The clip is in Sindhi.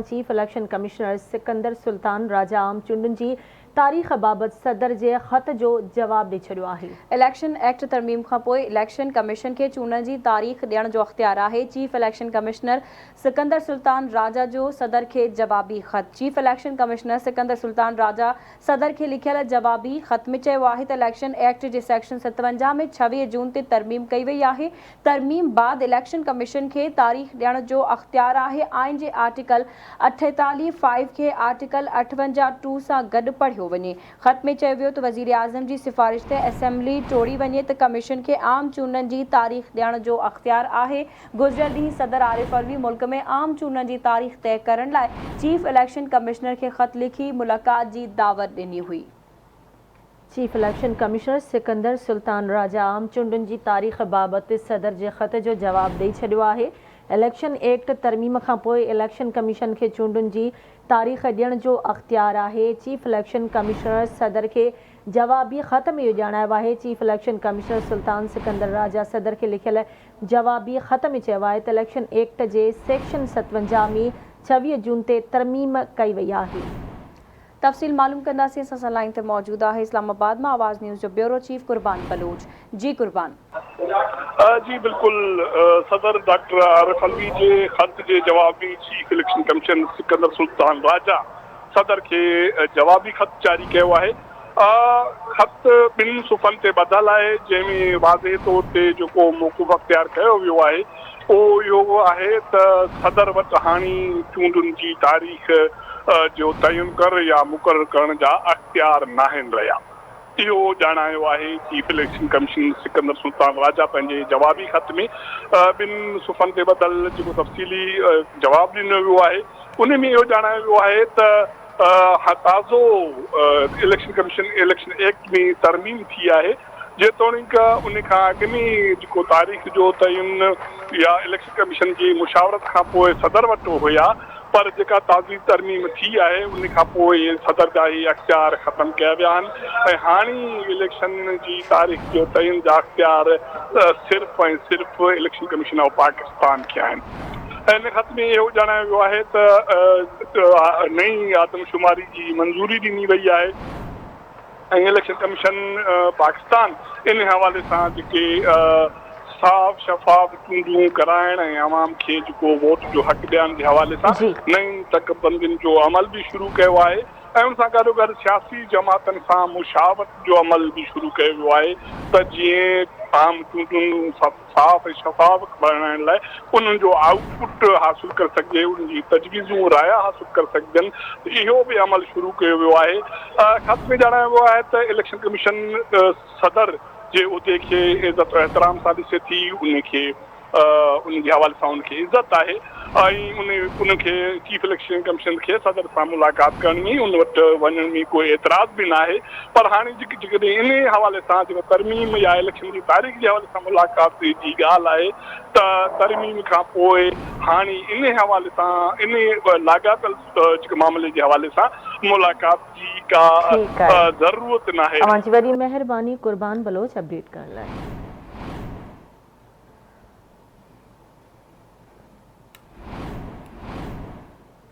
Chief election commissioner Sikandar Sultan Raja عام چونڊن جي تاريخ بابت صدر جي خط جو جواب ڏئي ڇڏيو آهي. اليڪشن ايڪٽ ترميم کانپوء اليڪشن ڪميشن کي چونڊن جي تاريخ ڏيڻ جو اختيار آهي، chief election commissioner Sikandar Sultan Raja جو صدر کي جوابي خط. Chief election commissioner Sikandar Sultan Raja صدر کي لکيل جوابي خط ۾ چيو آهي ته اليڪشن ايڪٽ جي سيڪشن 57 ۾ 26 جون تي ترميم ڪئي وئي آهي، ترميم بعد اليڪشن ڪميشن کي تاريخ ڏيڻ جو اختيار آهي، آئين جي آرٽيڪل 48 فائيو کي آرٽيڪل 58 ٽو سان گڏ پڙهيو وڃي. خط ۾ چيو ويو ته وزيراعظم جي سفارش تي اسيمبلي ٽوڙي وڃي ته ڪميشن کي عام چونڊن جي تاريخ ڏيڻ جو اختيار آهي، گذريل ڏينهن صدر عارف علوي ملڪ ۾ عام چونڊن جي تاريخ طئي ڪرڻ لاء چيف اليڪشن ڪمشنر کي خط لکي ملاقات جي دعوت ڏني هئي. Chief election commissioner Sikandar Sultan Raja عام چونڊن جي تاريخ بابت صدر جي خط جو جواب ڏئي ڇڏيو آهي. اليڪشن ايڪٽ ترميم کانپوء اليڪشن ڪميشن کي چونڊن جي تاريخ ڏيڻ جو اختيار آهي. چيف اليڪشن ڪمشنر صدر کي جوابي خط ۾ اهو ڄاڻايو آهي. Chief election commissioner Sultan Sikandar Raja صدر کي لکيل جوابي خط ۾ چيو آهي ته اليڪشن ايڪٽ جي سيڪشن 57 ۾ 26 جون تي ترميم ڪئي وئي آهي. تفصيل معلوم ڪنداسين اسان سان لائين تي موجود آهي اسلام آباد مان آواز نيوز جو بيورو چيف قربان بلوچ جي قربان. جي بلڪل صدر ڊاڪٽر عارف علوي جي خط جي جواب ۾ chief election commission Sikandar Sultan Raja صدر کي جوابي خط جاري ڪيو آهي خط ٻن صفحن تي ٻڌل آهي جنهن ۾ واضح طور تي جيڪو موقف اختيار ڪيو ويو آهي اهو اهو آهي ته صدر وٽ هاڻي چونڊن جي تاريخ جو تعين ڪر يا مقرر ڪرڻ جا اختيار ناهن رهيا. اهو ڄاڻايو آهي chief election commission Sikandar Sultan Raja پنهنجي جوابي خط ۾ ٻن صفحن تي ٻڌل جيڪو تفصيلي جواب ڏنو ويو آهي ان ۾ اهو ڄاڻايو ويو آهي ته تازو اليڪشن ڪميشن اليڪشن ايڪٽ ۾ ترميم ٿي آهي جيتوڻيڪ ان کان اڳ ۾ جيڪو تاريخ جو تعين يا اليڪشن ڪميشن جي مشاورت کان پوء صدر وٽ هيا پر جيڪا تازي ترميم ٿي آهي ان کان پوء صدر جا اهي اختيار ختم ڪيا ويا آهن ۽ هاڻي اليڪشن جي تاريخ جو تعين جا اختيار صرف ۽ صرف اليڪشن ڪميشن آف پاڪستان کي آهن. ان خط ۾ اهو ڄاڻايو ويو آهي ته نئين آدمشماري جي منظوري ڏني وئي آهي ۽ اليڪشن ڪميشن پاڪستان ان حوالي سان جيڪي صاف شفاف چونڊون ڪرائڻ ۽ عوام کي جيڪو ووٽ جو حق ڏيارڻ جي حوالي سان نئين تڪ بندين جو عمل به شروع ڪيو آهي ۽ ان سان گڏوگڏ سياسي جماعتن سان مشاورت جو عمل به شروع ڪيو ويو آهي ته جيئن عام چونڊون صاف ۽ شفاف بڻائڻ لاء انهن جو آئوٽ پٽ حاصل ڪري سگهجي، انهن جي تجويزون، رايا حاصل ڪري سگهجن ته اهو به عمل شروع ڪيو ويو آهي. خط ۾ ڄاڻايو ويو آهي ته اليڪشن ڪميشن صدر جي عهدي کي عزت و احترام سان ڏسي ٿي، ان کي ان جي حوالي سان ان کي عزت آهي ۽ ان ان کي چيف اليڪشن ڪميشن کي صدر سان ملاقات ڪرڻ ۾ ان وٽ وڃڻ ۾ ڪو اعتراض به ناهي پر هاڻي جيڪڏهن انهي حوالي سان جيڪو ترميم يا اليڪشن جي تاريخ جي حوالي سان ملاقات جي ڳالهه آهي ته ترميم کان پوء هاڻي انهي حوالي سان انهي لاڳاپيل جيڪو معاملي جي حوالي سان ملاقات جي ڪا ٺيڪ آهي ضرورت ناهي رهي. اوهان جي وڏي مهرباني قربان بلوچ اپڊيٽ ڪرڻ لاء.